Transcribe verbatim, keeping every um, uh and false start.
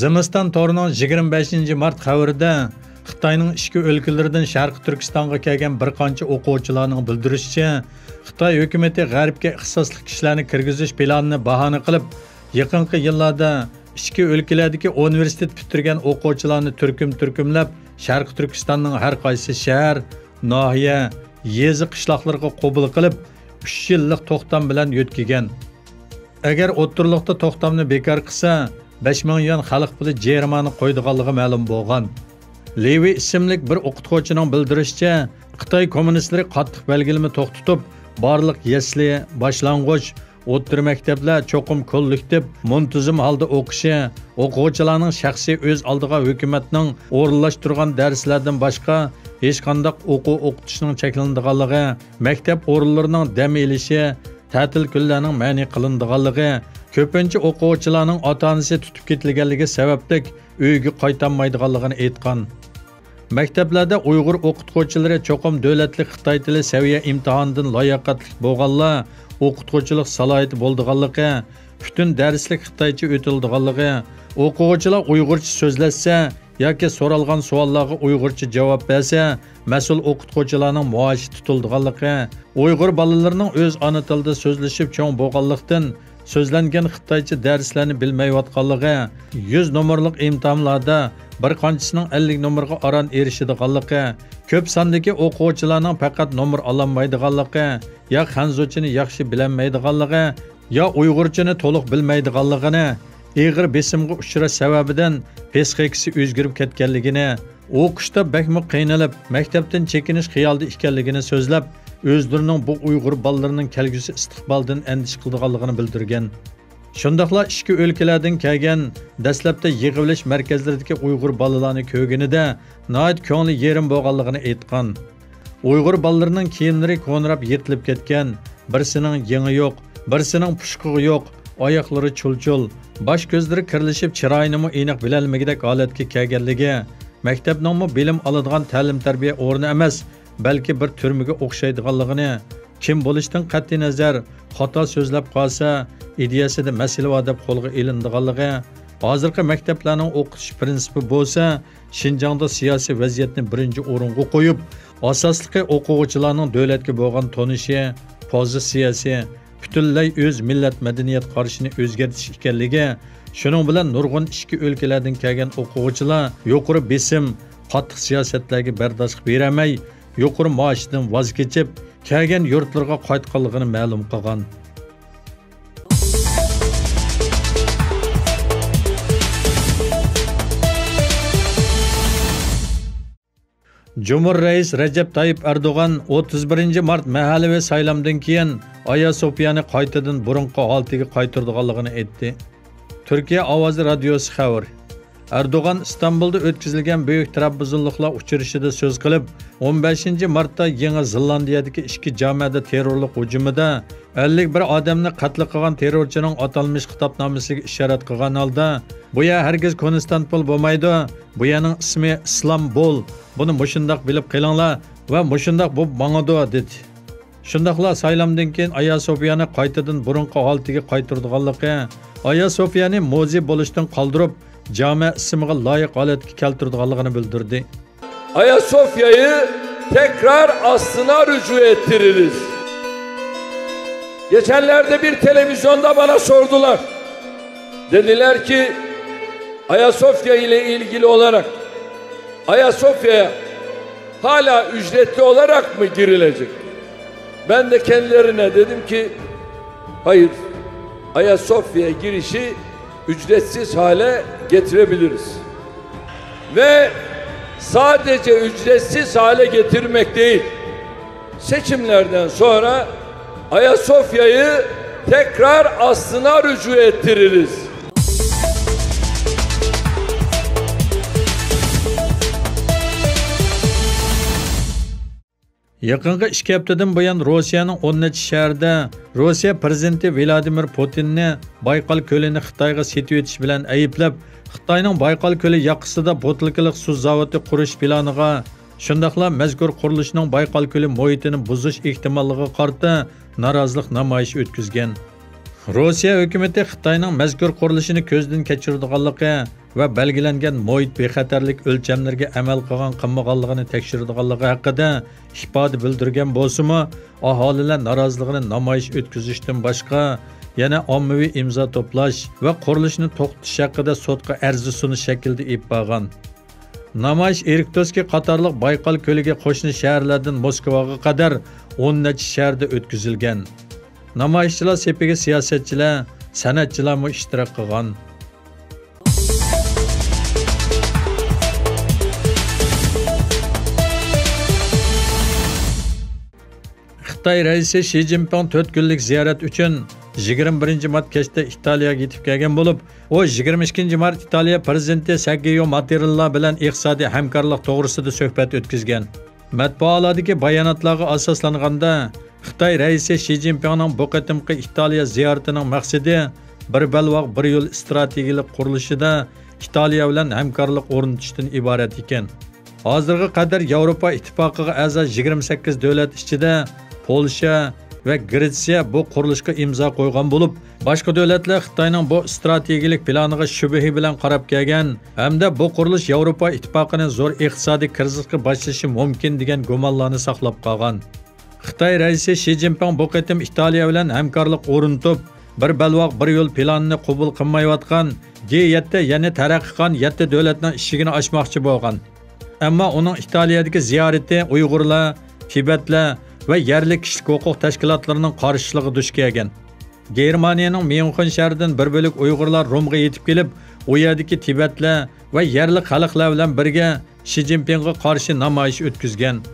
زىمىستان تورىنىڭ يىگىرمە بەشىنچى مارت خەۋىرىدە خىتاينىڭ ئىچكى ئۆلكىلىرىدىن شەرقىي تۈركىستانغا كەلگەن بىر قانچە ئوقۇغۇچىلارنىڭ بىلدۈرۈشىچە، خىتاي ھۆكۈمىتى غەربكە ئىختىساسلىق كىشىلەرنى كىرگۈزۈش پىلانىنى باھانە قىلىپ، يېقىنقى يىللاردا ئىچكى ئۆلكىلەردىكى ئۇنىۋېرسىتېت پۈتتۈرگەن ئوقۇغۇچىلارنى تۈركۈم-تۈركۈملەپ، شەرقىي تۈركىستاننىڭ ھەر قايسى شەھەر، ناھىيە، يېزا، قىشلاقلىرىغا قوبۇل قىلىپ، ئۈچ يىللىق توختام بىلەن يۆتكىگەن. ئەگەر ئوتتۇرىلىقتا توختامنى بىكار قىلسا، بەش مىڭ يۈەن خەلق پۇلى جەرىمانە قويىدىغانلىقى مەلۇم بولغان. لېۋى ئىسىملىك بىر ئوقۇتقۇچىنىڭ بىلدۈرۈشىچە، خىتاي كوممۇنىستلىرى قاتتىق بەلگىلىمە توختىتىپ، بارلىق يەسلى، باشلانغۇچ، ئوتتۇرا مەكتەپلەر چوقۇم كوللېكتىپ، مۇنتىزىم ھالدا ئوقۇشى، ئوقۇغۇچىلارنىڭ شەخسىي ئۆز ئالدىغا ھۆكۈمەتنىڭ ئورۇنلاشتۇرغان دەرسلەردىن باشقا ھېچقانداق ئوقۇ-ئوقۇتۇشنىڭ چەكلىنىدىغانلىقى، مەكتەپ ئورۇنلىرىنىڭ دەم ئېلىشى، تەتىل كۈنلەرنىڭ مەنئى قىلىنىدىغانلىقى، كۆپىنچە ئوقۇغۇچىلارنىڭ ئاتا-ئانىسى تۇتۇپ كېتىلگەنلىكى سەۋەبلىك ئۆيىگە قايتالمايدىغانلىقىنى ئېيتقان. مەكتەپلەردە ئۇيغۇر ئوقۇتقۇچىلىرى چوقۇم دۆلەتلىك خىتاي تىلى سەۋىيە ئىمتىھانىدىن لاياقەتلىك بولغانلار ئوقۇتقۇچىلىق سالاھىيىتى بولىدىغانلىقى، پۈتۈن دەرسلىك خىتايچە ئۆتۈلىدىغانلىقى، ئوقۇغۇچىلار ئۇيغۇرچە سۆزلەشسە ياكى سورالغان سوئاللارغا ئۇيغۇرچە جاۋاب بەرسە، مەسئۇل ئوقۇتقۇچىلارنىڭ مائاشى تۇتۇلىدىغانلىقى، ئۇيغۇر بالىلىرىنىڭ ئۆز ئانا تىلىدا سۆزلىشىپ چوڭ بولغانلىقتىن، سۆزلەنگەن خىتايچە دەرسلەرنى بىلمەيۋاتقانلىقى، يۈز نومۇرلۇق ئىمتىھانلاردا بىر قانچىسىنىڭ ئەللىك نومۇرغا ئاران ئېرىشىدىغانلىقى، كۆپ ساندىكى ئوقۇغۇچىلارنىڭ پەقەت نومۇر ئالالمايدىغانلىقى يا خەنزۇچىنى ياخشى بىلەلمەيدىغانلىقى يا ئۇيغۇرچىنى تولۇق بىلمەيدىغانلىقىنى، ئېغىر بېسىمغا ئۇچراش سەۋەبىدىن پىسخىكىسى ئۆزگىرىپ كەتكەنلىكىنى، ئوقۇشتا بەكمۇ قىينىلىپ، مەكتەپتىن چېكىنىش خىيالىدا ئىكەنلىكىنى سۆزلەپ، ئۆزلىرىنىڭ بۇ ئۇيغۇر بالىلىرىنىڭ كەلگۈسى ئىستىقبالىدىن ئەندىشە قىلىدىغانلىقىنى بىلدۈرگەن. شۇنداقلا ئىچكى ئۆلكىلەردىن كەلگەن، دەسلەپتە يىغىۋېلىش مەركەزلىرىدىكى ئۇيغۇر بالىلارنى كۆرگىنىدە ناھايىتى كۆڭلى يېرىم بولغانلىقىنى ئېيتقان. ئۇيغۇر بالىلىرىنىڭ كىيىملىرى كونىراپ يىرتىلىپ كەتكەن، بىرسىنىڭ يېڭى يوق، بىرسىنىڭ پۇشقىغا يوق، ئاياقلىرى چۇل-چۇل، باش-كۆزلىرى كىرلىشىپ، چىرايىنىمۇ ئېنىق بىلەلمىگۈدەك ھالەتكە كەلگەنلىكى، مەكتەپنىڭمۇ بىلىم ئالىدىغان تەلىم-تەربىيە ئورنى ئەمەس، بەلكى بىر تۈرمىگە ئوخشايدىغانلىقىنى، كىم بولۇشتىن قەتئىينەزەر، خاتا سۆزلەپ قالسا، ئىدىيەسىدە مەسىلە بار دەپ قولغا ئېلىنىدىغانلىقى، ھازىرقى مەكتەپلەرنىڭ ئوقۇتۇش پىرىنسىپى بولسا، شىنجاڭدا سىياسىي ۋەزىيەتنى بىرىنچى ئورۇنغا قويۇپ، ئاساسلىقى ئوقۇغۇچىلارنىڭ دۆلەتكە بولغان تونۇشى، پوزىتسىيەسى، پۈتۈنلەي ئۆز مىللەت مەدەنىيەت قارىشىنى ئۆزگەرتىش ئىكەنلىكى، شۇنىڭ بىلەن نۇرغۇن ئىچكى ئۆلكىلەردىن كەلگەن ئوقۇغۇچىلار يۇقىرى بېسىم، قاتتىق سىياسەتلەرگە بەرداشلىق بېرەلمەي، يۇقىرى مائاشتىن ۋاز كېچىپ، كەلگەن يۇرتلىرىغا قايتقانلىقىنى مەلۇم قىلغان. جۇمھۇر رەئىس رەجەپ تايىپ ئەردوغان ئوتتۇز بىرىنچى مارت مەھەللىۋى سايلامدىن كېيىن ئايا سوفىيانى قايتىدىن بۇرۇنقى ھالىتىگە قايتۇرىدىغانلىقىنى ئېيتتى. تۈركىيە ئاۋازى رادىيوسى خەۋىرى. ئەردوغان ئىستانبۇلدا ئۆتكۈزۈلگەن بۈيۈك تەلەپپۇزلۇقلار ئۇچرىشىشىدا سۆز قىلىپ، ئون بەشىنچى مارتتا يېڭى زېلاندىيەدىكى ئىككى جامەدە تېررورلۇق ھۇجۇمىدا ئەللىك بىر ئادەمنى قەتل قىلغان تېررورچىنىڭ ئاتالمىش خىتابنامىسىگە ئىشارەت قىلغان ھالدا، بۇ يەر ھەرگىز كونستانتىپول بولمايدۇ، بۇ يەرنىڭ ئىسمى ئىسلامبۇل، بۇنى مۇشۇنداق بىلىپ قېلىڭلار ۋە مۇشۇنداق بولۇپ ماڭىدۇ، دېدى. شۇنداقلا سايلامدىن كېيىن ئايا سوفىيانى قايتىدىن بۇرۇنقى ھالىتىگە قايتۇرىدىغانلىقى، ئايا سوفىيانى مۇزېي بولۇشتىن قالدۇرۇپ، جامە ئىسمىغا لايىق ھالەتكە كەلتۈرىدىغانلىقىنى بىلدۈردى. Ayasofya'yı tekrar aslına rücu ettiririz. Geçenlerde bir televizyonda bana sordular. Dediler ki, Ayasofya ile ilgili olarak Ayasofya'ya hala ücretli olarak mı girilecek? Ben de kendilerine dedim ki, hayır, Ayasofya'ya girişi ücretsiz hale getirebiliriz. Ve sadece ücretsiz hale getirmek değil, seçimlerden sonra Ayasofya'yı tekrar aslına rücu ettiririz. يېقىنقى ئىككى ھەپتىدىن بۇيان روسىيەنىڭ ئون نەچچە شەھىرىدە روسىيە پىرېزىدېنتى ۋلادىمىر پۇتىننى بايقال كۆلىنى خىتايغا سېتىۋېتىش بىلەن ئەيىبلەپ، خىتاينىڭ بايقال كۆلى ياقىسىدا بوتۇلكىلىق سۇ زاۋۇتى قۇرۇش پىلانىغا، شۇنداقلا مەزكۇر قۇرۇلۇشنىڭ بايقال كۆلى مۇھىتىنى بۇزۇش ئېھتىماللىقىغا قارىتا نارازىلىق نامايىشى ئۆتكۈزگەن. روسىيە ھۆكۈمىتى خىتاينىڭ مەزكۇر قۇرۇلۇشىنى كۆزدىن كەچۈرىدىغانلىقى ۋە بەلگىلەنگەن مۇھىت بىخەتەرلىك ئۆلچەملىرىگە ئەمەل قىلغان قىلمىغانلىقىنى تەكشۈرىدىغانلىقى ھەققىدە ئىپادە بىلدۈرگەن بولسىمۇ، ئاھالىلەر نارازىلىقىنى نامايىش ئۆتكۈزۈشتىن باشقا، يەنە ئاممىۋى ئىمزا توپلاش ۋە قۇرۇلۇشنى توختىتىش ھەققىدە سوتقا ئەرز سۇنۇش شەكلىدە ئېلىپ بارغان. نامايىش ئىركۇتسك قاتارلىق بايقال كۆلىگە قوشنا شەھەرلەردىن موسكۋاغا قەدەر ئون نەچچە شەھەردە ئۆتكۈزۈلگەن. نامايىشچىلار سېپىگە سىياسەتچىلەر، سەنئەتچىلەرمۇ ئىشتىراك قىلغان. خىتاي رەئىسى شى جىنپىڭ تۆت كۈنلۈك زىيارەت ئۈچۈن يىگىرمە بىرىنچى مارت كەچتە ئىتالىيەگە يېتىپ كەلگەن بولۇپ، ئۇ يىگىرمە ئىككىنچى مارت ئىتالىيە پىرېزىدېنتى سەرگىيو ماتېرېللا بىلەن ئىقتىسادىي ھەمكارلىق توغرىسىدا سۆھبەت ئۆتكۈزگەن. مەتبۇئاتلاردىكى باياناتلارغا ئاساسلانغاندا، خىتاي رەئىسى شى جىنپىڭنىڭ بۇ قېتىمقى ئىتالىيە زىيارىتىنىڭ مەقسىتى بىر بەلباغ، بىر يول ئىستراتېگىيەلىك قۇرۇلۇشىدا ئىتالىيە بىلەن ھەمكارلىق ئورنىتىشتىن ئىبارەت ئىكەن. ھازىرغا قەدەر ياۋروپا ئىتتىپاقىغا ئەزا يىگىرمە سەككىز دۆلەت ئىچىدە پولشا ۋە گرېتسىيە بۇ قۇرۇلۇشقا ئىمزا قويغان بولۇپ، باشقا دۆلەتلەر خىتاينىڭ بۇ ئىستراتېگىيەلىك پىلانىغا شۈبھە بىلەن قاراپ كەلگەن ھەمدە بۇ قۇرۇلۇش ياۋروپا ئىتتىپاقىنى زور ئىقتىسادىي كىرىزىسقا باشلىشى مۇمكىن دېگەن گۇمانلارنى ساقلاپ قالغان. خىتاي رەئىسى شى جىنپىڭ بۇ قېتىم ئىتالىيە بىلەن ھەمكارلىق ئورنىتىپ، بىر بەلباغ، بىر يول پىلانىنى قوبۇل قىلمايۋاتقان جى يەتتە، يەنى تەرەققىي قىلغان يەتتە دۆلەتنىڭ ئىشىكىنى ئاچماقچى بولغان. ئەمما ئۇنىڭ ئىتالىيەدىكى زىيارىتى ئۇيغۇرلار، تىبەتلەر ۋە يەرلىك كىشىلىك ھوقۇق تەشكىلاتلىرىنىڭ قارشىلىقىغا دۇچ كەلگەن. گېرمانىيەنىڭ ميۇنخېن شەھىرىدىن بىر بۆلەك ئۇيغۇرلار رومغا يېتىپ كېلىپ، ئۇ يەردىكى تىبەتلەر ۋە يەرلىك خەلقلەر بىلەن بىرگە شى جىنپىڭغا قارشى نامايىش ئۆتكۈزگەن.